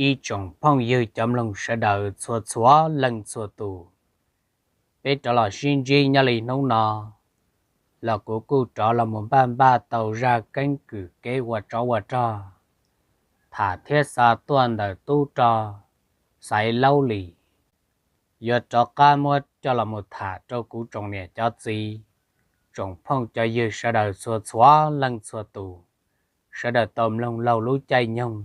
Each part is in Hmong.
Ib tsoom phooj ywg cov mloog sawv daws txhua txhua leej txhua tus, peb rov los sib ntsib nyob li hnub no los kuv kuj rov los mus npaj npaj tau zaj keeb kwm kev ua tsov ua rog, tham thiab xa tuaj ntawm tub rog Xaiv Laub Lis, yuav rov qab muab coj los mus tham rau kuv tsoom niam cov txiv, tsoom phooj cov ywg sawv daws txhua txhua leej txhua tus, sawv daws tau mloog laug lub caij nyoog,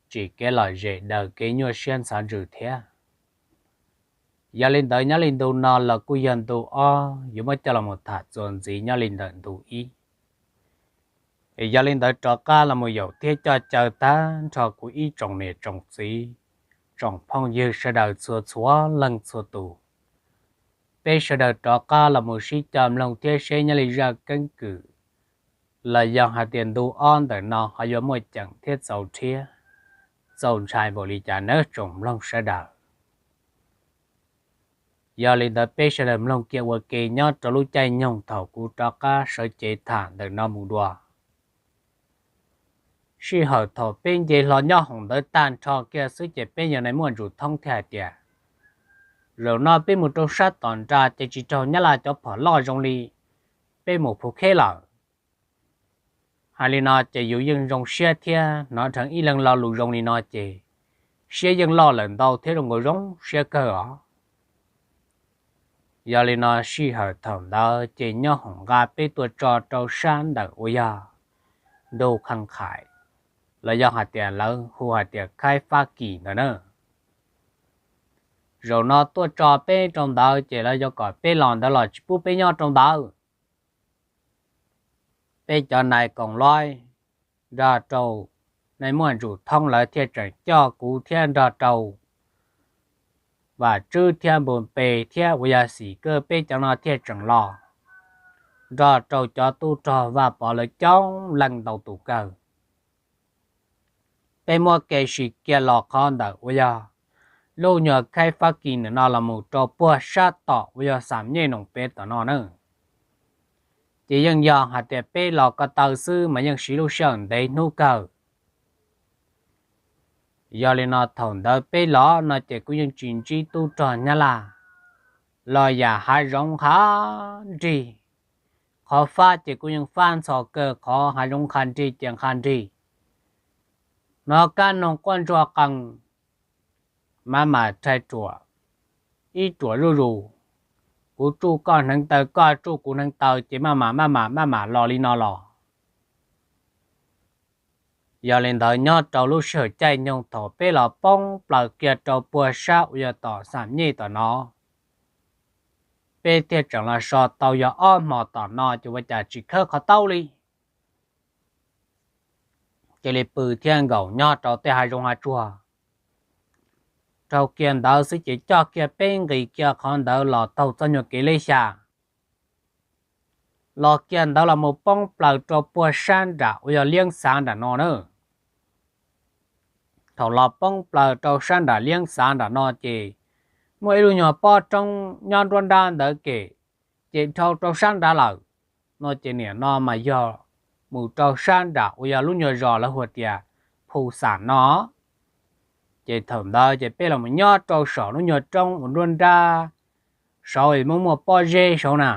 tsim kev lom zem daws kev nyuaj siab ntxhov ntsws thiab. Yog li ntawd nyob li ntu no los kuj yog ntu ob yuav muab coj los mus tham txuas ntxiv nyob li ntawm ntu ib. Yog li ntawd rov qab los mus yaum thiab coj caw tag nrho kuv ib tsoom niam tsoom txiv, tsoom phooj ywg sawv daws txhua txhua leej txhua tus, peb sawv daws rov qab los mus sib coj mloog thiab seb nyob li zaj keeb kwm los yog hais tias ntu ob ntawm no ho yuav muaj ceem thiab txaus rhiab, txaus ntshai npaum li cas nawb tsoom mloog sawv daws. Yog li ntawd peb sawv daws mloog kiag ua ke nyob rau lub caij nyoog thaum kuv rov qab sawv cev tham ntawm no mus dua. Sij hawm thaum peb nce hlo nyob hoom ntawd tag nrho kiag xwb ces peb yog nais muaj ntsus thoob thiaj hais tias, zaum no peb mus rau sab tom nra ces tsis raug nyab laj cov phom loj zoo li peb mus Phuv Kheb lawm. Hais li no ces yus yeej zoo siab thiab hnov dheev ib leeg lo lus zoo li no ces siab yeej loj lawm ntau thiab zoo nkaus zoo siab kawg os. Yog li no sij hawm thaum ntawd ces nyob hoom nqa peb tuaj tso rau sab ntawm uas yog Ntu Khaj Khais, los yog hais tias lawv hu hais tias Khaib Fab Kis ntawd na. Zaum no tuaj tso peb rau ntawd ces lawv yuav kom peb los ntawd los tsis pub peb nyob rau ntawd. Peb cov nais koom loib nrog rau nais muaj ntsus thoob lawv thiaj tseem coj kuv thiab nrog rau Vam Tswb thiab Npu Npe thiab uas yog Xim Kawj peb cov no thiaj tseem los nrog rau cov tub rog Vaj Pov lawv coob leej ntau tus kawg. Peb muab kev sim kiag los qhov ntawm uas yog lub nyuag Khaib Fab Kis ntawm no los mus rau puag sab tom uas yog Xam Nyej Noom Pem tom no na. Ces yeej yog hais tias peb los ko taw xwb mas yeej siv lub sij hawm ntev hnub kawg. Yog li no thaum ntawd peb los no ces kuj yeej tsis ntsib tub rog Nyab Laj los yam hav zoov hav nrig. Qhov fab ces kuj yeej fab ntxhov kawg, qhov hav zoov nqha nrig ces nqha nrig. Hnov kab noog quaj ntsuag qees, maj mam rhais ruam, ib ruam zuj zus, kuv tsuj koj hneev taw koj tsuj kuv hneev taw ces maj mam maj mam maj mam los li no los. Yog li ntawd nyob rau lub sij hawm caij nyoog thaum peb los poob plaws kiag rau puag sab uas yog tom Xam Nyej tom no, peb thiaj tseem los so tau yog ob hmos tom no ces ua cas tsis khawb qhov taub li. Cia li pw thiab nkaum nyob rau tej hav zoov hav tsuag. Dhau kiag ntawd xwb ces coj kiag peb nqis kiag qhov ntawd los taug txoj nyuag kev lej xya, los kiag ntawd los mus poob plaws rau puag sab nram uas yog Liab Xav nram no na. Thaum los poob plaws rau sab nram Liab Xav nram no ces muaj ib lub nyuag pob roob nyob nruab nrab ntawd kem, ces dhau rau sab nrad lawm no ces nim no mas yog mus rau sab nram uas yog lub nyuag zos lawv hu tias Phu Xam no. Ces thaum ntawd ces peb los mus nyob rau saum lub nyuag roob uas nruab nrab saud es muaj muaj pob zeb saud na.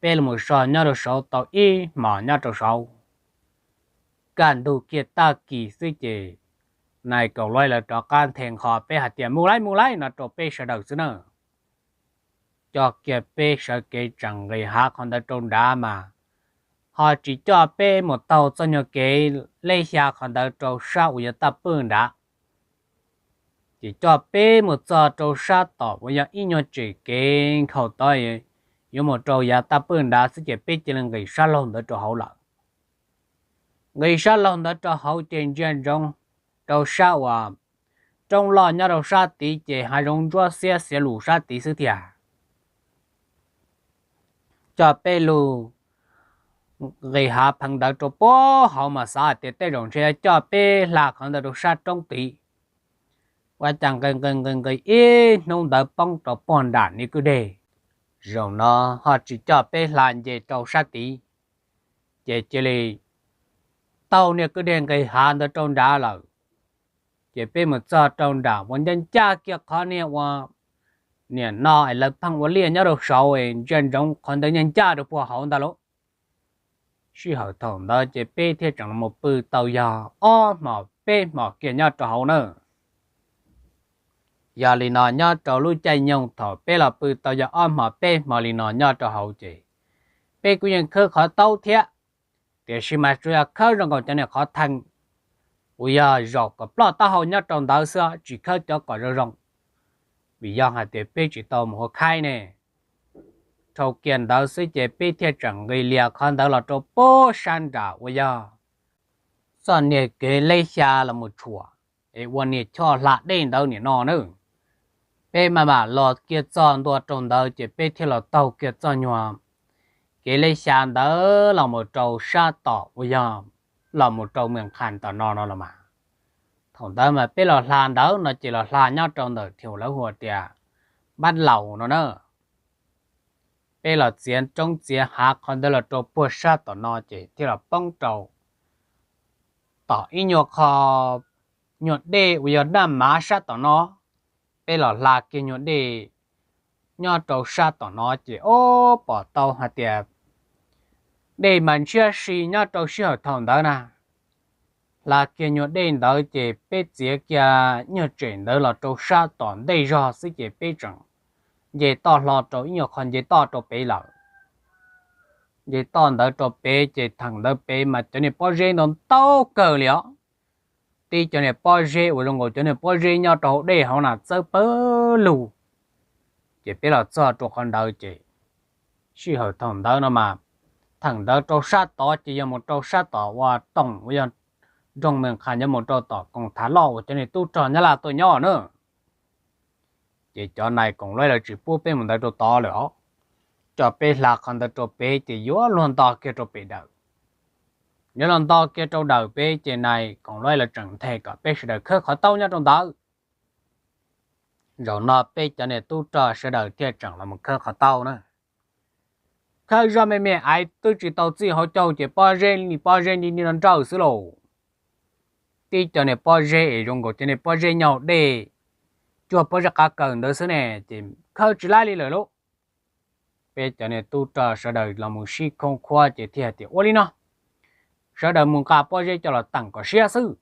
Peb los mus so nyob rau saud tau ib hmos nyob rau saud. Kaj ntug kiag tag kis xwb ces nais kaum laib lawv rov qab nthe nqho peb hais tias mus laib mus laib no rau peb sawv daws xwb na. Coj kiag peb sawv kev tseem nqis hav qhov ntawd rau nrad mas ho tsis coj peb mus taug txoj nyuag kev lej xya qhov ntawd rau sab uas yog Taj Pwj nrad. Ces coj peb mus txog rau sab tom uas yog ib nyuag tsem kev nkhaus tod yuav mus rau yav Taj Pwj nrad xwb ces peb cia li nqis sab laug ntawd rau hauv lawm. Nqis sab laug ntawd rau hauv ces ntsia ntsoov rau sab uas roob loj nyob rau sab tid ces hav zoov ntsuab xiab xiav lus sab tid xwb tiag. Coj peb lug nqis hav pheev ntawd rau puag hauv mas xav hais tias tej zaum ntshe coj peb hla qhov ntawd rau sab roob tid. Ua cas nqis nqis nqis nqis ib hnub ntawd poob rau puag nram niag kwj deg. Zaum no ho tsis coj peb hla nce rau sab tid, ces cia li taug niag kwj deg nqis hav ntawd rau nrad lawm. Ces peb mus txog rau nram uas ncaj ncaj kiag qhov niag ua, niam no es lawv pheej ua liaj nyob rau saud es ntsia ntsoov qhov ntawd ncaj ncaj rau puag hauv ntag lauj. Sij hawm thaum ntawd ces peb thiaj tseem los pw tau yog ob hmos peb hmos kiag nyob rau hauv na. Yog li no nyob rau lub caij nyoog thaum peb los pw tau yog ob hmos peb hmos li no nyob rau hauv ces peb kuj yeej khawb qhov taub thiab, tiam sis mas tsuas yog khawb zoo nkaus cov niag qhov thee uas yog zaum kom ploj taub hau nyob rau ntawd xwb, tsis khawb cov kom zoo zoo, vim yog hais tias peb tsis tau mus ua khaib ne. Dhau kiag ntawd xwb ces peb thiaj tseem nqis lias qhov ntawd los rau puag sab nram uas yog txoj niag kev leb xya los mus tshuam es ua niag choj hla dej ntawd niam no na. Peb maj mam los kiag txog ntua rau ntawd ces peb thiaj los taug kiag txoj nyuag kev leb xya ntawd los mus rau sab tom uas yog los mus rau Mes Qhas tom no no los mas. Thaum ntawd mas peb los hla ntawd no ces los hla nyob rau ntawm thiab lawv hu tias Npab Laus no na. Peb los txiav roob txiav hav qhov ntawd los rau puag sab tom no ces thiaj los poob rau tom ib nyuag qho nyuag dej uas yog Naj Mav sab tom no. Peb los hla kiag nyuag dej nyob rau sab tom no ces ob pom tau hais tias dej mas ntshiab si nyob rau sij hawm thaum ntawd na. Hla kiag nyuag dej ntawd ces peb txiav kiag nyuag tsem ntawd los rau sab tom ntej zog xwb ces peb tseem nce toj hlo rau ib nyuag qho nce toj rau pem lawm. Nce toj ntawd rau pem ces thaum ntawd pem mas cov niag pob zeb ntau ntau kawg li os. Tib cov niag pob zeb uas zoo nkaus cov niag pob zeb nyob rau hauv dej hauv na txawb pawg lug. Ces peb los txog rau qhov ntawd ces sij hawm thaum ntawd no mas, thaum ntawd rau sab tod ces yog mus rau sab tom ua toom uas yog nroog Mes Qhas, yog mus rau tom koom thav loj uas cov niag tub rog Nyab Laj tuaj nyob na. Ces cov nais koom luaj lawv tsis pub peb mus ntawd rau tod lawm os, coj peb hla qhov ntawd rau pem ces yuav luag nto kiag rau pem dawm. Yuav luag nto kiag rau dawm pem ces nais koom luaj lawv tseem nthe kom peb sawv daws khawb qhov taub nyob rau ntawd. Zaum no peb cov niag tub rog sawv daws thiaj tseem los mus khawb qhov taub na. Khawb zoj me me ais twb tsis tau txij hauv caug ces pob zeb li pob zeb ni ni no nrawj xwb lauj. Tib cov niag pob zeb es zoo nkaus cov niag pob zeb nyob hauv dej, cuag pob zeb qav kaws ntawd xwb ne, ces khawb tsis laib li lawm lauj. Peb cov niag tub rog sawv daws los mus sib khoob khuab ces thiaj tias ua li no, sawv daws mus nqa pob zeb coj los teem kom siab xwb.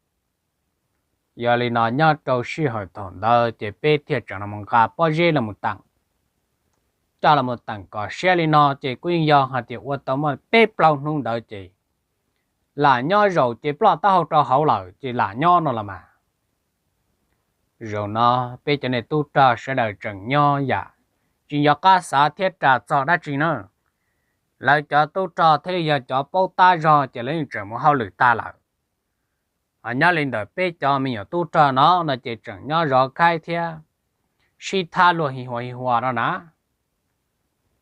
Yog li no nyob rau sij hawm thaum ntawd ces peb thiaj tseem los nqa pob zeb los mus teem. Coj los mus teem kom siab li no ces kuj yeej yog hais tias ua tau muaj peb plaub hnub ntawd ces lam nyob zaum ces ploj taub hau rau hauv lawm ces lam nyob no los mas. Zaum no peb cov niag tub rog sawv daws tseem nyob yam tsis nco qab xav thiab ras txog dab tsi na. Lawv cov tub rog thiaj li yog cov paub tab zog ces lawv yeej tseem mus hauj lwm tag lawm. Ho nyob li ntawm peb cov me nyuam tub rog no no ces tseem nyob zov khaib thiab sib thab luag hi huas hi huas no na.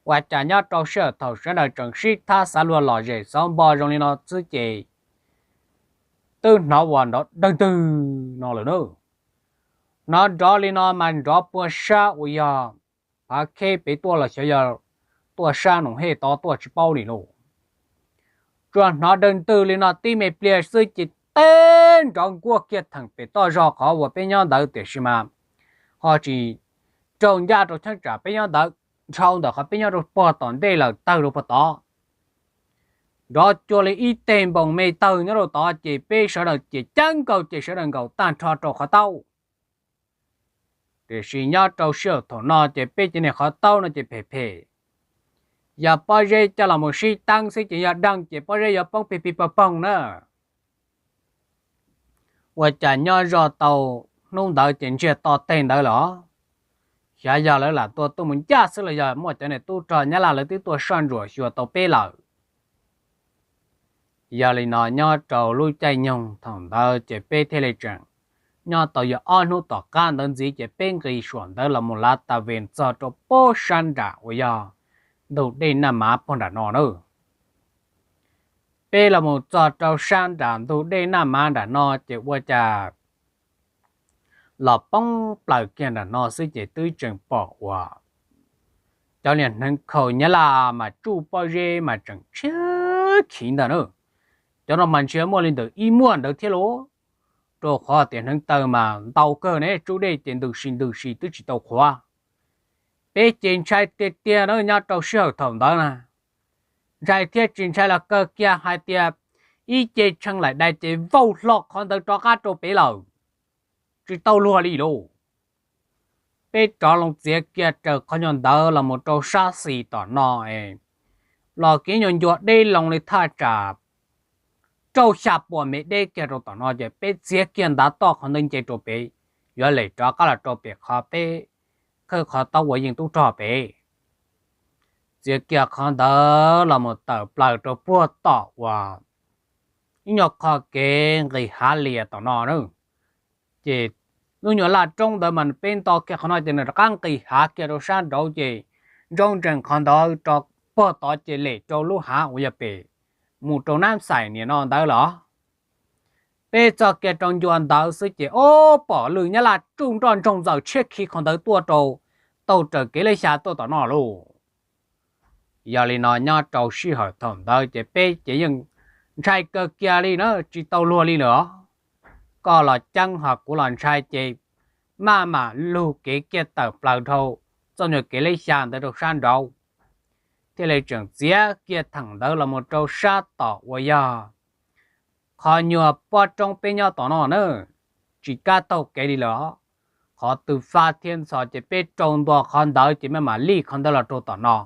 Ua cas nyob rau sij hawm thaum sawv daws tseem sib thab xav luag lom zem xov npo zoo li no xwb ces twb hnov ua nrov dawg ntwg no lawm na. Hnov nrov li no mas nrov puag sab uas yog Phav Kheb pem tuaj los xyov yog tuaj sab Noom Hej tod tuaj tsis paub li lauj. Tsuas hnov dawg ntwg li no tib me pliag xwb ces teb nrov nkuaj kiag theem pem toj zog qhov uas peb nyob ntawd tiam sis mas ho tsis raug ncaj rau cheeb tsam peb nyob ntawd, dhau ntawm qhov peb nyob rau puag tom ntej lawm tawg rau puag tod. Nrov cuag li ib teg npoos me tawg nyob rau tod ces peb sawv daws ces ceeb nkaus ces sawv daws nkaum tag nrho rau qhov taub. Tiam sis nyob rau sij hawm thaum no ces peb cov niag qhov taub no ces phem phem. Yog pob zeb coj los mus sib teeb xwb ces yog deeg ces pob zeb yuav poob pig pig pog poog na. Ua cas nyob zoj tau hnub ntawd ces ntsiag to teg ntawd los, xyov yog lawv lam tua tuaj mus ncaj xwb los yog muaj cov niag tub rog Nyab Laj lawv twb tuaj soj ntsuam xyuas tau peb lawm. Yog li no nyob rau lub caij nyoog thaum ntawd ces peb thiaj li tseem nyob tau yog ob hnub tom qab ntawd ntxiv ces peb nqis suam ntawd los mus lav tas ves txog rau puag sab nram uas yog ntug dej Naj Mav puag nram no na. Peb los mus txog rau sab nram ntug dej Naj Mav nram no ces ua cas los poob plaws kiag nram no xwb ces twb tseem pom uas cov niag hneev khaus Nyab Laj mas tsuj pob zeb mas tseem tshiab khiv ntag na. Cov no mas ntshe muaj li ntawm ib muag ntawd thiab lauj. rau qhov tias hneev taw mas ntau kawg ne, tsub dej ces ntws si ntws si twb tsis tau qhuav. Peb ces ntshai tiag tiag na nyob rau sij hawm thaum ntawd na, ntshai thiab tsis ntshai los kawg kiag hais tias ib ce tshee laim dais ces vau hlo qhov ntawd rov qab rau pem lawm, tsis tau luag li lauj. Peb rov loo txiav kiag raws qhov nyuag ntawd los mus rau sab xis tom no, los kev nyuag ncua deb loo li thaj tsam rau xya puas mev deb kiag rau tom no ces peb txiav kiag ntav toj qhov ntawd nce rau pem, yuav lem rov qab los rau pem qhov peb khawb qhov taub ua yeej tub rog pem. Txiav kiag qhov ntawd los mus tawm plaws rau puag tom uas ib nyuag qho kev nqis hav lias tom no na. Ces lub nyuag laj roob ntawd mas peb nto kiag qhov no ces nws rov qab nqis hav kiag rau sab nraud ces ntsoov ntsees qhov ntawd rau puag tod ces lem rau lub hav uas yog pem mus rau Nab Xais niam no ntawd los. Peb txog kiag rau ncua ntawd xwb ces ob pom lwm Nyab Laj tsuj nroj ntsoog ntxaws tshiab khiv qhov ntawd tuaj rau, taug raws kev leb xya tuaj tom no lauj. Yog li no nyob rau sij hawm thaum ntawd ces peb ces yeej ntshai kawg kiag li na, tsis tau luag li lawm os. Koj los ceeb ho kuv los ntshai ces maj mam lug kev kiag tawm plaws dhau txoj nyuag kev leb xya ntawd rau sab nraud, thiaj li tseem txiav kiag theem ntawd los mus rau sab tom uas yog qhov nyuag pob roob peb nyob tom no na, tsis kam taug kev li lawm os. Qhov twg fab thiab ntxhov ces peb rau ntua qhov ntawd ces maj mam li qhov ntawd los rau tom no.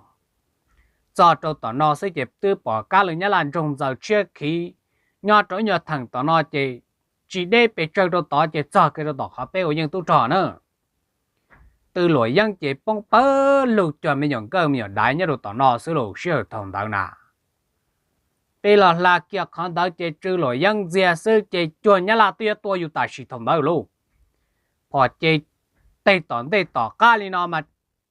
Txog rau tom no xwb ces twb pom kab lwm Nyab Laj ntsoog ntxaws tshiab khiv nyob rau ib nyuag theem tom no ces tsis deb pes tsawg rau tod ces txog kiag rau tom qhov peb ua yeej tub rog na. Tw luam yeeb ces poob pawg lug cuag me nyuam nkawj me nyuam daiv nyob rau tom no xwb lauj sij hawm thaum ntawd na. Peb los hla kiag qhov ntawd ces tw luam yeeb ntxiag xwb ces cuag Nyab Laj twb yuav tua yus tam sim thaum ntawd lauj. Phom ces teg tom ntej tom qab li no mas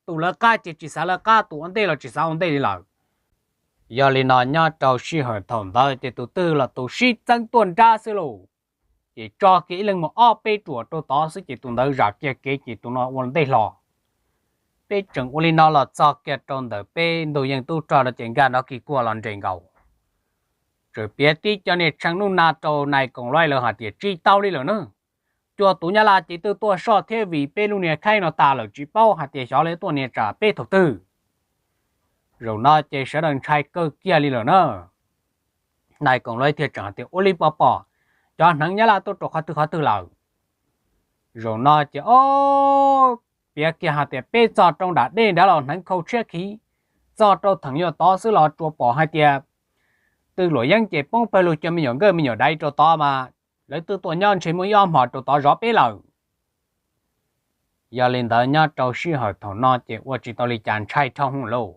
tus lawv qab ces tsis xav lawv qab, tus ua ntej los tsis xav ua ntej li lawm. Yog li no nyob rau sij hawm thaum ntawd ces tus twg los tus sib txeeb tuaj nrab xwb lauj. Ces tso kiag ib leeg mus ob peb ruam rau tod xwb ces tus ntawd zam kiag kev ces tus no ua ntej hlo. Peb tseem ua li no los txog kiag rau ntawm peb ntug yeej tub rog no ces nkag nrov kis kuag los nres nkaus. Tseem piav tib co niag tshee nub na rau nais koom luj lawv hais tias tsis tau li lawm na. Cua tus Nyab Laj ces twb tuaj soj thiab vim peb lub niag khaib no tas lawm tsis paub hais tias xyov lawv tuaj niag tsam peb thaum twg. Zaum no ces sawv daws ntshai kawg kiag li lawm na. Nais koom luj thiaj tseem hais tias ua li pom pom cov hneev Nyab Laj tuaj rau qhov twg qhov twg lawm. Zaum no ces ob piav kiag hais tias peb txog rau nram dej nrad los hneev khau tshiab khiv, txog rau theem yuav tod xwb los tsuas pom hais tias tw luam yeeb ces poob pawg lug cuag me nyuam nkawj me nyuam daiv rau tod mas lawv twb tuaj nyob ntshe muaj ib ob hmos rau tod zov peb lawm. Yog li ntawd nyob rau sij hawm thaum no ces ua tsis tau li cas ntshai dhau hwv lauj.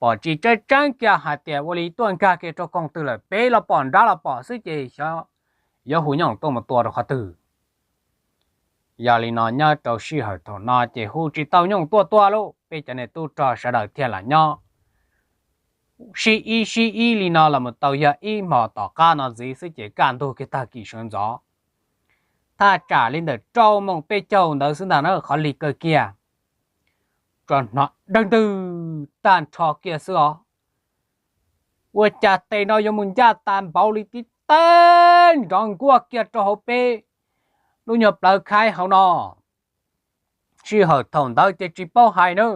Pom tsis tseeb tseeb kiag hais tias ua li tuaj nkag kiag rau koog twg lawm, peb los pom nrad los pom xwb ces xyov yuav hu nyooj tuaj mus tua rau qhov twg. Yog li no nyob rau sij hawm thaum no ces hu tsis tau nyooj tuaj tua lauj, peb cov niag tub rog sawv daws thiaj lam nyob sib ib sib ib li no los mus tau yog ib hmos tom qab no ntxiv xwb ces kaj ntug kiag tag kis sawv ntxov. Thaj tsam li ntawm rau moos peb caug ntawd xwb ntag na, qhov lig kawg kiag, tsuas hnov dawg ntwg tag nrho kiag xwb os. Ua cas tes no yuav mus ncaj tas npaum li tib teg nrov nkuaj kiag rau hauv peb lub nyuag plawv khaib hauv no. Sij hawm thaum ntawd ces tsis paub hais na,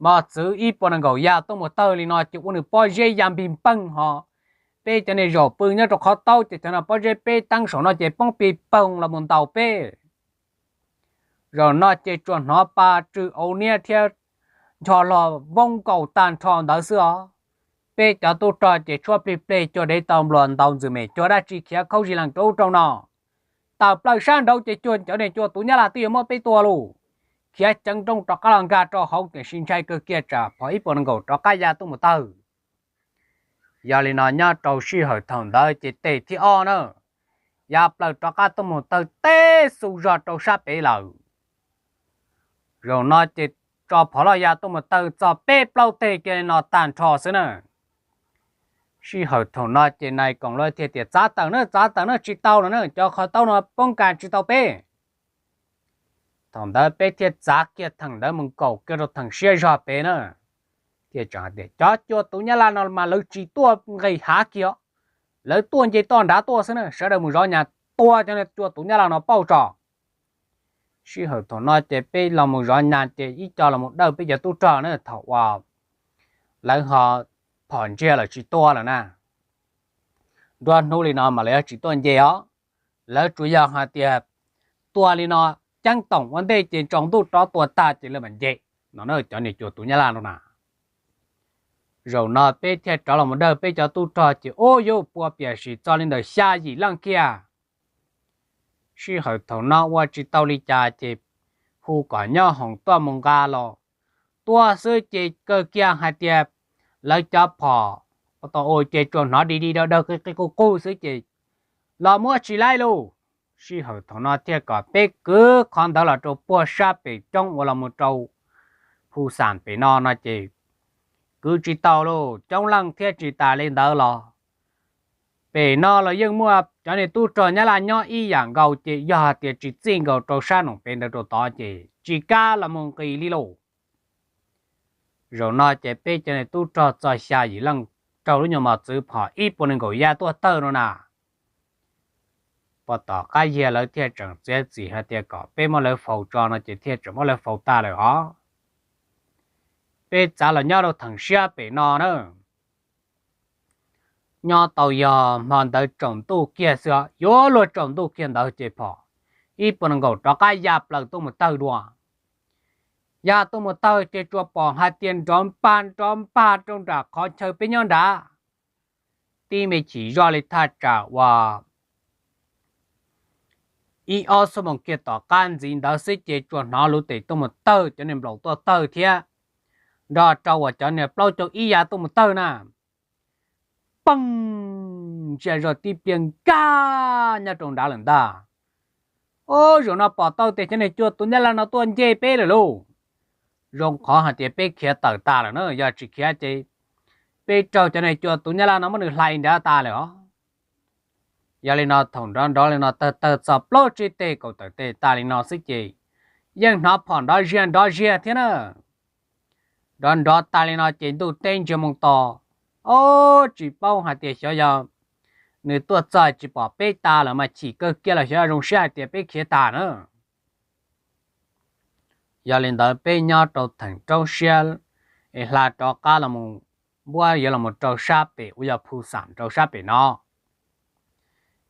mos txwv ib puas nees nkaum ya tuaj mus tawg li no ces ua nws pob zeb ya npig npeeg ho. Peb cov niag zaum pw nyob rau qhov taub ces cov no pob zeb peb teeb saum no ces poob pig poog los mus ntaus peb. Zaum no ces tsuas hnov pa tsw au niab thiab ncho log voob nkaus tag nrho ntawd xwb os. Peb cov tub rog ces tshuab plig pleg cuag dev tau npluas ntaus ntxwm mem cuag dab tsi khiav khaub zig lees rau ub rau no. Tawm plaws sab nraud ces cuag cov niag cua tus Nyab Laj twb yuav muab peb tua lauj. Khiav ceev nrooj rov qab los nkag rau hauv tiam sis ntshai kawg kiag tsam phom ib puas nees nkaum rov qab ya tuaj mus tawg. Yog li no nyob rau sij hawm thaum ntawd ces tes thib ob na, ya plaws rov qab tuaj mus tawg teb xu zog rau sab pem lawm. Zaum no ces tso phom loj ya tuaj mus tawg txog peb plaub teg kiag li no tag nrho xwb na. Sij hawm thaum no ces nais koom lawv thiaj tias txav tawm na, txav tawm na, tsis tau lawm na, cov qhov taub no poob kas tsis tau peb. Thaum ntawd peb thiaj txav kiag theem ntawd mus nkaum kiag rau theem siab zog pem na. Thiaj tseem hais tias cov cua tus Nyab Laj no mas lawv tsis tuaj nqis hav kiag, lawv tuaj nce toj nrad tuaj xwb na, sawv daws mus zov nyas tua cov niag cua tus Nyab Laj no pauj tso. Sij hawm thaum no ces peb los mus zov nyas ces ib co los mus dawj peb cov tub rog na, thaum uas lawv ho phom ntsiag lawm tsis tua lawm na. Nruab hnub li no mas lawv yog tsis tuaj nce os, lawv tsuas yog hais tias tua li no ceeb toom ua ntej ces tsaus ntuj rov tua tag ces lawv mam nce no na cov niag cua tus Nyab Laj no na. Zaum no peb thiaj rov los mus dawj peb cov tub rog ces ub yuv pua piam sim txog li ntawm xya yim leej kiag. Sij hawm thaum no ua tsis tau li cas ces hu kom nyob hoom tuaj mus nqa los. Tuaj xwb ces kawg kiag hais tias lawv cov phom tau ua ces tsuas hnov di di dawg dawg qi qi qug qug xwb ces los muab tsis laib lauj. Sij hawm thaum no thiaj kom peb kwv qhov ntawd los rau puag sab pem roob uas los mus rau Phu Xam pem no no ces kwv tsis tau lauj, coob leej thiab tsis tas li ntawd los pem no los yeej muaj cov niag tub rog Nyab Laj nyob ib yam nkaus ces yog hais tias tsis txij nkaus rau sab noom pem ntawd rau tod ces tsis kam los mus nqis li lauj. Zaum no ces peb cov niag tub rog txog xya yim leej raug lub nyuag mos txwv phom ib puas nees nkaum yaj tuaj tawg no na. Pom tom qab yag lawv thiaj tseem txiav txim hais tias kom peb muab lawv faus tso no ces thiaj tseem muab lawv faus tag lawm os. Peb txav los nyob rau theem siab pem no na. Nyob tau yog hmo ntawd tsaus ntuj kiag xwb, yuav luag tsaus ntuj kiag ntawd ces phom ib puas nees nkaum rov qab ya plaws tuaj mus tawg dua. Ya tuaj mus tawg ces tsuas pom hais tias nrov npag nrov npag rau nram qhov chaw peb nyob nrad. Tib me chim zoj li thaj tsam uas ib ob xuab moos kiag tom qab ntxiv ntawd xwb ces tsuas hnov luv tes tuaj mus tawg, cov niag nplaum tuaj tawg thiab nrog rau uas cov niag plaub caug ib ya tuaj mus tawg na. Poob ntsia zoj tib pliag nkag nyob rau nrad lawm ntag. Ub, zaum no pom tau tias cov niag cua tus Nyab Laj no tuaj nce peb lawm lauj. Zoo qhov hais tias peb khiav tawm tas lawm na, yog tsis khiav ces peb raug cov niag cua tus Nyab Laj no muab nws hlais nrad tas lawm os. Yog li no thaum nrov nrov li no tawg tawg txog plaub tsib teg kaum tawm teg tas li no xwb ces yeej hnov phom nrov ziag nrov ziag thiab na. Nrov nrov tas li no ces ntuj teb ntsiag moo to. Ob, tsis paub hais tias xyov yog nws tuaj txog tsis pom peb tas lawm mas chim kawg kiag los xyov zoo siab hais tias peb khiav tas na. Yog li ntawd peb nyob rau theem roob siab es hla rov qab los mus npuab yuav los mus rau sab pem uas yog Phu Xam rau sab pem no.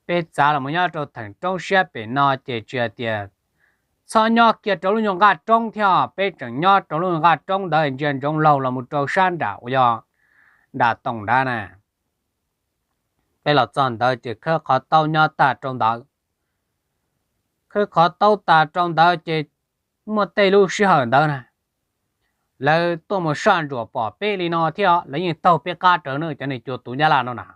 Peb txav los mus nyob rau theem roob siab pem no ces tsis hais tias txhob nyob kiag rau lub nyuag nqaj roob thiab, peb tseem nyob rau lub nyuag nqaj roob ntawd ntsia ntsoov laug los mus rau sab nram uas yog nram toom nrad na. Peb los txog ntawd ces khawb qhov taub nyob tag rau ntawd. Khawb qhov taub tas rau ntawd ces muaj tej lub sij hawm ntawd na, lawv tuaj mus soj ntsuam pom peb li no thiab lawv yeej taug peb qab rawv na, cov niag cua tus Nyab Laj no na.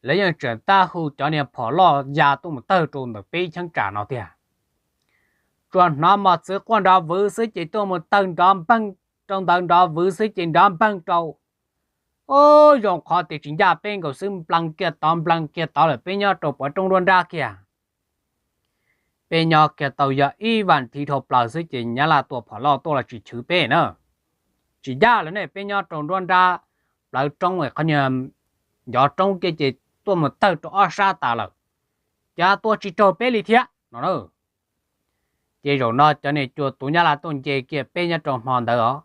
Lawv yeej tseem tab hu cov niag phom loj ya tuaj mus tawg rau ntawm peb cheeb tsam no tiag. Tsuas hnov mos txwv quaj nrov vwv xwb ces tuaj mus tawg nrov npeeg rau ntawd, nrov vwv xwb ces nrov npeeg rau. Ub, zoo qhov tias tsis ncaj peb nkaus xwb, nplees kiag tod nplees kiag tod lawm, peb nyob rau pov roob nruab nrab kiag. Peb nyob kiag tau yog ib vas thiv dhau plaws xwb ces Nyab Laj tua phom loj tuaj los tsis chwv peb na. Tsis ncaj lawm ne, peb nyob rau nruab nrab plawv roob qhov niag ncov roob kiag ces tuaj mus tawg rau ob sab tas lawm, cas tua tsis raug peb li thiab no. Ces zaum no cov niag cua tus Nyab Laj tuaj nce kiag peb nyob rau hmo ntawd os.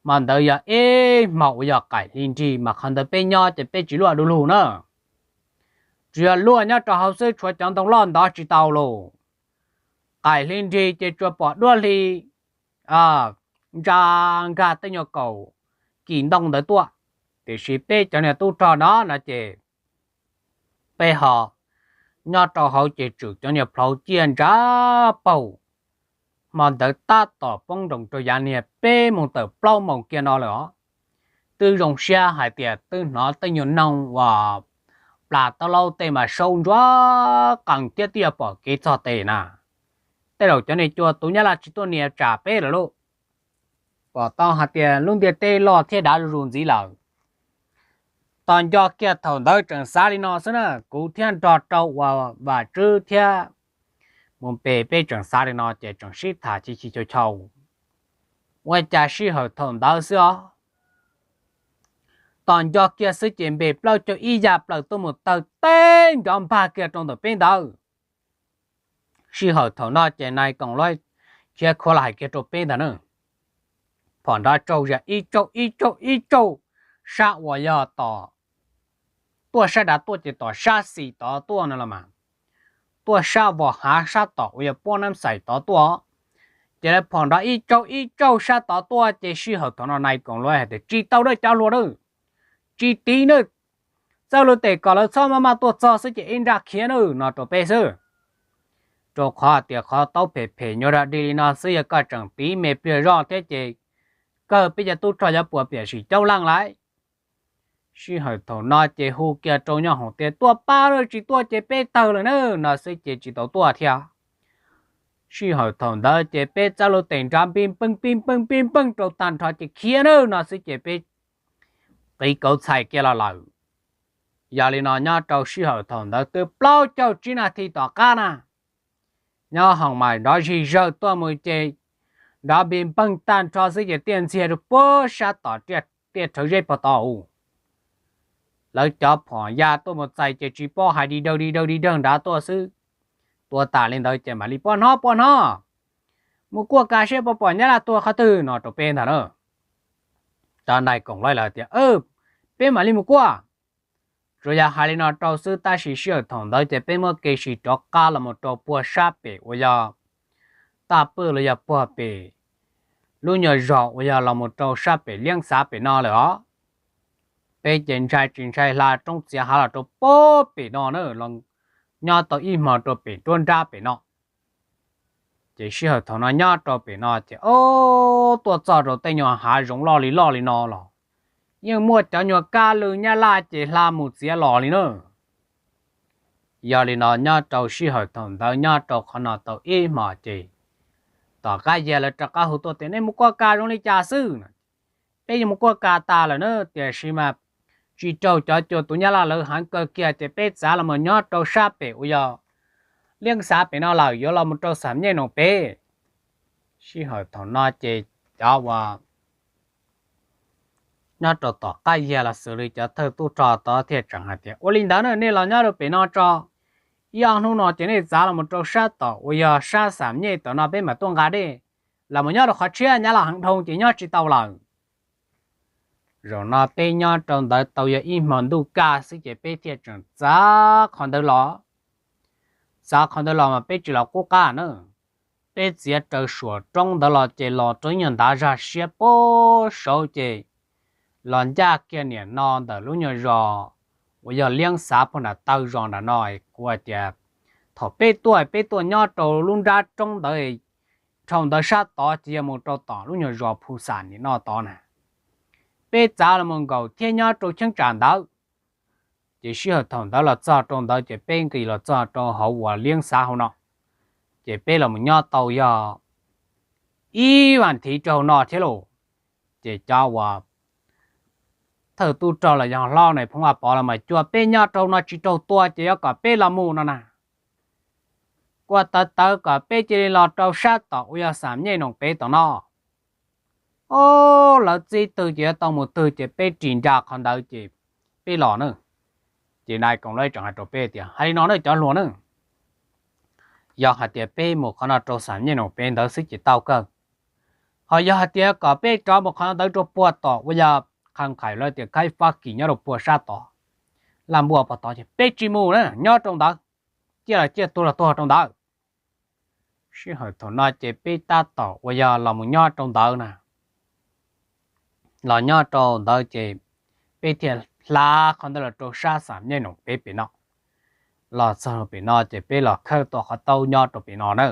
Hmo ntawd yog ib hmo uas yog qaim hli nrig mas qhov ntawd peb nyob ces peb tsis luaj du lug na. Tsuas yog luaj nyob rau hauv xwb, tshuav cov ntoo loj ntov tsis tau lauj. Qaim hli nrig ces tsuas pom duab hli ntsa nkag tej nyuag kaum kis ntoo ntawd tuaj, tiam sis peb cov niag tub rog no no ces peb ho nyob rau hauv ces tswm cov niag plhaub ciaj ntsa paug. Hmo ntawd tab tom poob nroos rau yav niag peb moos tawm plaub moos kiag no lawm os. Twb zoo siab hais tias twb hnov tej nyuag noog uas plas taub laub tej mas saub ntsuav qees thiab twb yuav pom kev txog tes na. Tej zaum cov niag cua tus Nyab Laj tsis tuaj nias tsam peb lawm lauj. Pom tau hais tias lub ntiaj teb loj thiab dav zuj zus ntxiv lawm. Tos nco kiag thaum ntawd tseem xav li no xwb na, kuv thiab nrog rau uas Vam Tswb thiab Mus Pes peb tseem xav li no ces tseem sib tham chim chim chau chau. Ua cas sij hawm thaum ntawd xwb os, tos nco kiag xwb ces npe plaub caug ib ya plaws tuaj mus tawg teb nrov npag kiag rau ntawm peb ntawd. Sij hawm thaum no ces nais koom luab khiav khuav los hais kiag rau peb ntag na, phom nrov tsaug zam ib tsaug ib tsaug ib tsaug, sab uas yog tom tuaj sab dav tuaj ces tom sab xis tod tuaj no los mas, tuaj sab vos hav sab tom uas yog puab nab xais tod tuaj. Ces lawv phom nrov ib tsaug ib tsaug sab tod tuaj ces sij hawm thaum no nais koom luab hais tias tsis tau dab cov hluas na, tsis tiv na, txawb lub tes kom lawv txhob maj maj tuaj txog xwb ces ib nraj khiav na no rau peb xwb. Rau qhov tias qhov taub phem phem nyuag rag dig li no xwb yog koj tseem tiv me pliag zoj thiab ces kawg peb cov tub rog yuav puas piam sim caub leej lawm. Sij hawm thaum no ces hu kiag rau nyob hoom tias tuaj pab na, tsis tuaj ces peb tawg lawm na no xwb ces tsis tau tuaj thiab. Sij hawm thaum ntawd ces peb txawb lub tes nrov npij npeej npij npeej npij npeej rau tag nrho ces khiav na no xwb ces peb qiv kauv txhais kiag los lawm. Yog li no nyob rau sij hawm thaum ntawd twb plaub caug tsib nas this tom qab na, nyob hoom mas nrov zig zawg tuaj mus ces nrov npij npeej tag nrho xwb ces tiaj ntxiag rau puag sab tom tiaj rhawv zeb pog tod. Lawv cov phom ya tuaj mus txais ces tsis paub hais di dawg di dawg di dawg nrad tuaj xwb. Tua tas li ntawd ces mam li puab hnov puab hnov, mus kuaj kas seb puas pom nyab laj tuag qhov twg no rau peb ntag na. Cov nais koom luab lawv tias peb mam li mus kuaj. Tsuas yog hais li no rau xwb tab sis sij hawm thaum ntawd ces peb muab kev sim rov qab los mus rau puag sab pem uas yog Taj Pwj los yog puag pem lub nyuag zos uas yog los mus rau sab pem Liab Xav pem no lawm os. Peb ces ntshai tsis ntshai hla roob txiav hav los rau puag pem no na, nyob tau ib hmos rau pem nruab nrab pem no. Ces sij hawm thaum no nyob rau pem no ces o, tuaj txog rau tej nyuag hav zoov loj li loj li no los yeej muaj cov nyuag kab lw nyab laj ces hla mus txiav los li na. Yog li no nyob rau sij hawm thaum ntawd nyob rau qhov no tau ib hmos ces tom qab yag lawv rov qab hu tuaj tias nej mus kuaj kas zoo li cas xwb. Peb yuav mus kuaj kas tas lawm na, tiam sis mas tsis raug cov cua tuv nyab laj lawv heev kawg kiag ces peb txav los mus nyob rau sab pem uas yog Liab Xav pem no lawm, yuav los mus rau Xam Nyej Noom pem. Sij hawm thaum no ces cov uas nyob rau tom qab yag los xws li cov thawj tub rog tod thiaj tseem hais tias ua li ntawd na, nej los nyob rau pem no tso, ib ob hnub no ces nej txav los mus rau sab tom uas yog sab Xam Nyej tom no peb mam tuaj nqa dej. Los mus nyob rau qhov tshiab nyab laj heev dhau ces nyob tsis tau lawm. Zaum no peb nyob rau ntawd tau yog ib hmo ntuj kaj xwb ces peb thiaj tseem txav qhov ntawd los. Txav qhov ntawd los mas peb tsis los qub qab na, peb txiav raws suam roob ntawd los ces los rau ib nyuag ntav zaj siab puag saud ces los ncaj kiag niam no ntawm lub nyuag zos uas yog Liab Xav puag nram taw zos nram no. Kuv hais tias thaum peb tuaj peb tuaj nyob rau lub nrab roob ntawd, dhau ntawd sab tod ces yog mus rau tom lub nyuag zos Phu Xam niam no tod na. Peb txav los mus nkaum thiab nyob rau cheeb tsam ntawd, ces sij hawm thaum ntawd los txog rau ntawd ces peb nqis los txog rau hauv uas Liab Xav hauv no, ces peb los mus nyob tau yog ib vas thiv rau hauv no thiab lauj. Ces cov uas thawj tub rog los yog hlob Nais Phoo Vaj Pov los mas cua peb nyob rau no tsis raug tua ces yuav kom peb los mus no na. Kuaj tawv tawv kom peb cia li los rau sab tom uas yog Xam Nyej Noom pem tom no. O, lawv txib twg ces yuav tau mus twg ces peb ris nra qhov ntawd ces peb los na. Ces nais koom luab tseem hais rau peb tias hais li no na cov hluas na, yog hais tias peb mus qhov no rau Xam Nyej Noom pem ntawd xwb ces tau kawg. Ho yog hais tias kom peb rov mus qhov ntawd rau puag tom uas yog qhov nqhaim lawv tias khaib Fab Kis nyob rau puag sab tod, laj npuaj pog tod ces peb tsis mus na, nyob rau ntawd, ciaj los ciaj tuag los tuag rau ntawd. Sij hawm thaum no ces peb tab tom uas yog los mus nyob rau ntawd na. Los nyob rau ntawd ces peb thiaj hla qhov ntawd los rau sab Xam Nyej Noom pem pem no. Los txog pem no ces peb los khawb tau qhov taub nyob rau pem no na.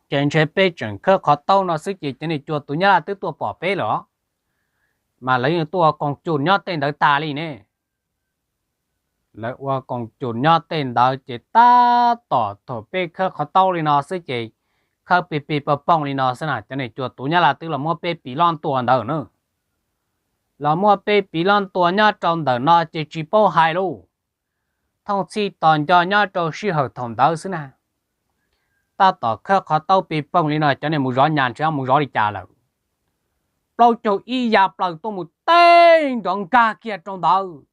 Ces ntshe peb tseem khawb qhov taub no xwb ces cov niag cua tuv nyab laj twb tuaj pom peb lawm os. Mas lawv yeej tuaj ua koog cum nyob tej ntawd tas li ne. Lawv ua koog cum nyob tej ntawd ces tab tom thaum peb khawb qhov taub li no xwb ces khawb pig pig poog poog li no xwb na cov niag cua tuv nyab laj twb los muab peb piv loj ntua ntawd na. Los muab peb piv loj ntua nyob rau ntawm no ces tsis paub hais lauj. Thooj txhij tos nco nyob rau sij hawm thaum ntawd xwb na, tab tom khawb qhov taub pig poog li no cov niag mus zov nyas ntshe mus zov li cas lawm. Plaub caug ib ya plaws tuaj mus teb nrov nkag kiag rau ntawd,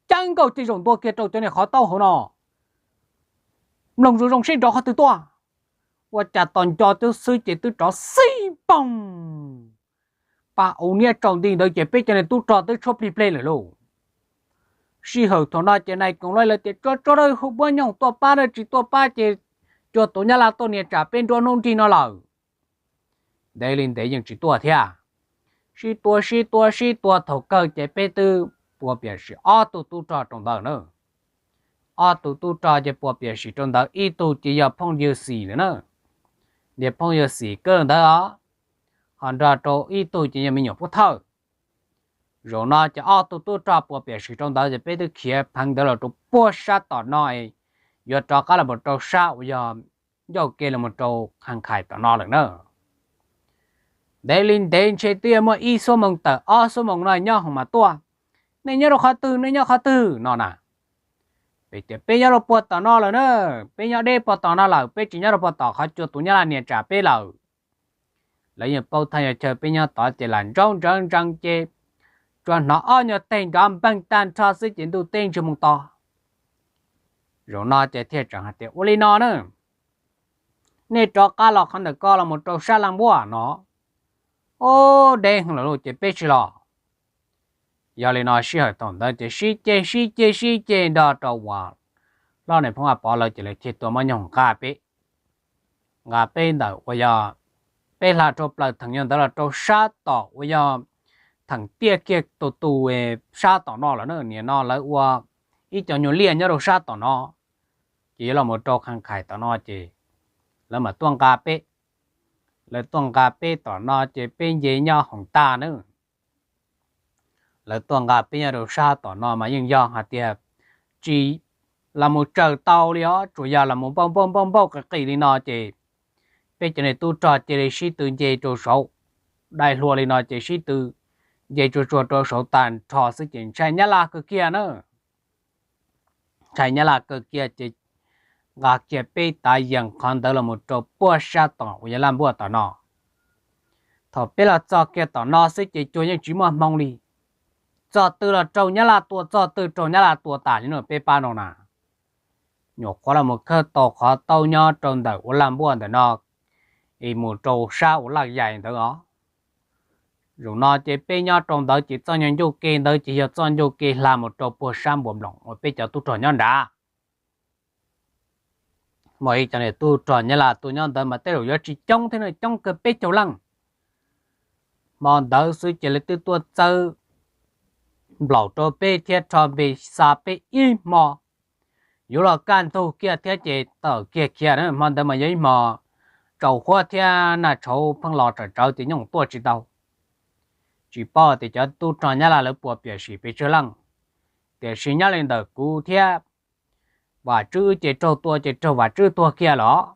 ceeb nkaus tej zaum ntua kiag rau cov niag qhov taub hauv no. Mloog zoo zoo seb nrov qhov twg tuaj. Ua cas tos nco twb xwb ces twb rov xij poog, pab u niab tsaus nti ntawd ces peb cov niag tub rog twb tshuab plig pleg lawm lauj. Sij hawm thaum no ces nais koom luaj lawv tias tsuag tsuag dawb hu puab nyoog tuaj pab, dab tsis tuaj pab ces cua tus nyab laj tuaj nias tsam peb nruab hnub nrig no lawm. Ntev li ntev yeej tsis tuaj thiab. Sib tua sib tua sib tua thaum kawg ces peb twb pua piam sim ob tug tub rog rau ntawd na. Ob tug tub rog ces pua piam sim rau ntawd, ib tug ces yog phooj ywg xim lawm na, niag phooj ywg xim kawg ntawd os, ho nrog rau ib tug ces yog me nyuam pub thawj. Zaum no ces ob tug tub rog pua piam sim rau ntawd ces peb twb khiav pheev ntawd los rau puag sab tom no, yuav rov qab los mus rau sab uas yog ncauj ke los mus rau Khas Khais tom no lawm na. Ntev li ntev ntshe twb yuav muaj ib xuab moos tawm ob xuab moos no nyob hoom mas tuaj. Nej nyob rau qhov twg, nej nyob qhov twg no na? Peb tias peb nyob rau puag tom no lawm na, peb nyob deb puag tom no lawm, peb tsis nyob rau puag tom qhov cua tus nyab laj nias tsam peb lawm. Lawv yeej paub thaj yog chaw peb nyob tod ces lam ntsauv ntseev ntsees ces tsuas hnov ob nyuag teg nrov npeeg tag nrho xwb ces ntuj teb ntsiag mus to. Zaum no ces thiaj tseem hais tias ua li no na, nej rov qab los qhov ntawm ko los mus rau sab Laj Npuaj no. Ub, deb heev lawm lauj, ces peb tsis los. Yog li no sij hawm thaum ntawd ces sib ceg sib ceg sib ceg nrog rau uas Hlob Nais Phoo Vaj Pov lawv ces lawv thiaj tua maj nyoog nqa peb, nqa peb ntawm uas yog peb hla rau plaws theem yog ntawd los rau sab tom uas yog theem tiaj kiag tus tus sab tom no lawm na. Nim no lawv ua ib co nyuag liaj nyob rau sab tom no, ces yuav los mus rau Khas Khais tom no ces lawv mam tuaj nqa peb. Lawv tuaj nqa peb tom no ces peb nce nyob hoom tag na. Lawv tuaj nqa peb nyob rau sab tom no mas yeej yog hais tias tsis los mus tsaws tau li os, tsuas yog los mus npauj npauj npauj npauj qis qis li no ces peb cov niag tub rog cia li sib tw nce rau saud, dai hlua li no ces sib tw nce tsuag tsuag rau saud tag nrho xwb ces ntshai nyab laj kawg kiag na. Ntshai nyab laj kawg kiag ces nqa kiag peb tav yees qhov ntawd los mus rau puag sab tom uas yog Laj Npuaj tom no. Thaum peb los txog kiag tom no xwb ces cuag yeej tsis muaj hmoo li. Txog twg los raug nyab laj tua, txog twg raug nyab laj tua tas li no peb pab no na. Nyuam qhuav los mus khawb tau qhov taub nyob rau ntawm ua Laj Npuaj ntawm no es mus rau sab ua Laj Yais ntawd os. Zaum no ces peb nyob rau ntawd ces txoj nyuag ncuj ke ntawd ces yog txoj ncuj ke hla mus rau puag sab Npuas Nploos uas peb cov tub rog nyob nrad. Muaj ib cov niag tub rog nyab laj tuaj nyob ntawd mas tej zaum yuav tsis coob thiab, coob kawg peb caug leej. Hmo ntawd xwb ces lawv twb tuaj txawb nplaum rau peb thiab rho npe xa peb ib hmo. Yuav los kaj ntug kiag thiab ces tawm kiag khiav na. Hmo ntawd mas yog ib hmo tsaus huab thiab nag tshauv pheej los tsawm tsawv ces nyooj tuaj tsis tau. Tsis paub tias cov tub rog nyab laj lawv puas piam sim pes tsawg leej, tiam sis nyob li ntawm kuv thiab Vam Tswb ces raug tua ces raug Vam Tswb tuag kiag los,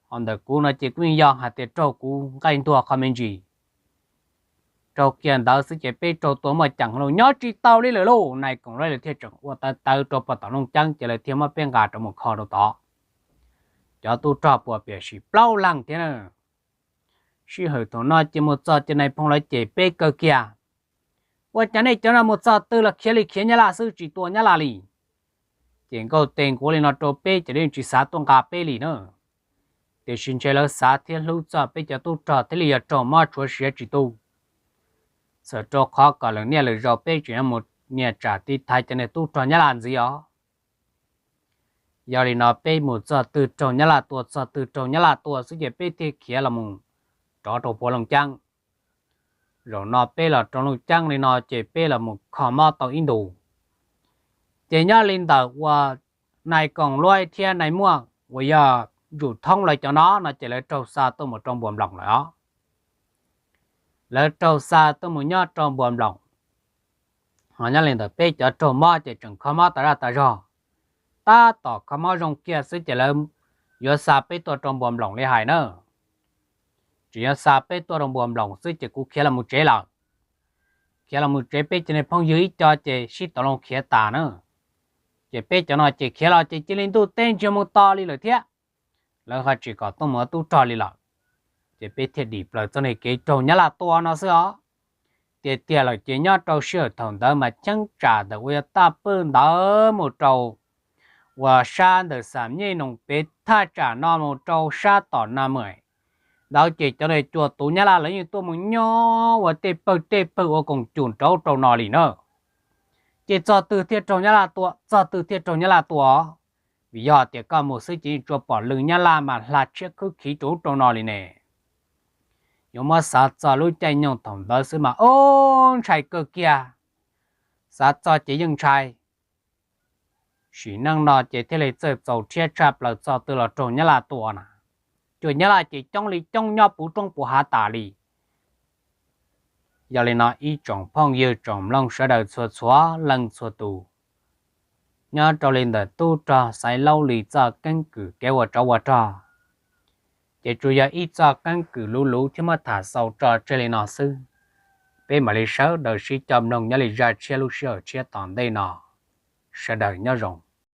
ho ntawm kuv no ces kuj yeej yog hais tias raug kuv nqaij ntuag qhov me ntsis. Raug kiag ntawd xwb ces peb raug tua muaj ceem los nyob tsis tau li lawm lauj. Nais koom lawv thiaj tseem ua tawv tawv rau puag tom Looj Ceeb ces lawv thiaj muab peb nqa rau mus kho rau tod. Cov tub rog puas piam sim plaub leeg thiab na. Sij hawm thaum no ces mus txog ces nais phoo lawv cem peb kawg kiag. Ua cas nej cov no mus txog twg los khiav li khiav nyab laj xwb tsis tua nyab laj li? Ces nkauj tes nquav li no rau peb ces lawv yeej tsis xav tuaj nqa peb li na. Tiam sis ntshe lawv xav thiab hlub txog peb cov tub rog thiaj li yog raug mob tshuav siav tsis tu. Txawm rau qhov kom lwm niaj lwm zaus peb tseem yuav mus nias tsam tiv thaiv cov niag tub rog nyab laj ntxiv os. Yog li no peb mus txog twg raug nyab laj tua, txog twg raug nyab laj tua xwb ces peb thiaj khiav los mus rov rau puag Looj Ceeb. Zaum no peb los rau Looj Ceeb li no ces peb los mus kho mob tau ib ntus. Ces nyob li ntawm uas nais koom luaib thiab nais muaj uas yog Yus Thoob lawv cov no no ces lawv raug xa tuaj mus rau Npuas Nploos lawm os. Lawv raug xa tuaj mus nyob rau Npuas Nploos. Ho nyob li ntawm peb cov raug mob ces tseem kho mob tas zaj tas zog. Tab tom kho mob zoo kiag xwb ces lawv yuav xa peb tuaj rau Npuas Nploos li hais na. Tseem yuav xa peb tuaj rau Npuas Nploos xwb ces kuv khiav los mus tsev lawm. Khiav los mus tsev, peb cov niag phooj ywg ib co ces sib tau loo khiav tas na. Ces peb cov no ces khiav los ces cia li ntuj teb ntsiag mus to li lawm thiab. Lawv ho tsis kom tuaj mus ua tub rog li lawm. Ces peb thiaj dim plaws txoj niag kev raug nyab laj tua no xwb os. Tiag tiag lawm ces nyob rau sij hawm thaum ntawd mas cheeb tsam ntawm uas yog Taj Pwj ntawd mus rau uas sab ntawm Xam Nyej Noos pem thaj tsam no mus rau sab tom Na Mem. Ntawd ces cov niag cua tuv Nyab Laj lawv yeej tuaj mus nyob ua tej pawg tej pawg ua koom cum rau rau no li na. Ces txog twg thiaj raug Nyab Laj tua, txog twg thiaj raug Nyab Laj tua? Vim yog tias koj mus xwb ces yeej tsuas pom lwm Nyab Laj mas hla tshiab khwb khiv rau rau no li ne. Yuav muab xav txog lub caij nyoog thaum ntawd xwb mas ub ntshai kawg kiag. Xav txog ces yeej ntshai. Sim neej no ces thiaj li txawj txaus rhiab tshaj plaws txog twg los raug Nyab Laj tua na. Cua Nyab Laj ces coob li coob nyob puv roob puv hav tas li. Yog li no ib tsoom phooj ywg tsoom mloog sawv daws txhua txhua leej txhua tus, nyob rau li ntawm tub rog Xaiv Laub Lis txoj keeb kwm kev ua tsov ua rog, ces tsuas yog ib txoj keeb kwm luv luv thiab muab tham xaus tso tseg li no xwb. Peb mam li sawv daws sib coj mloog nyob li zaj tshiab lub sij hawm tshiab tom ntej no. Sawv daws nyob zoo.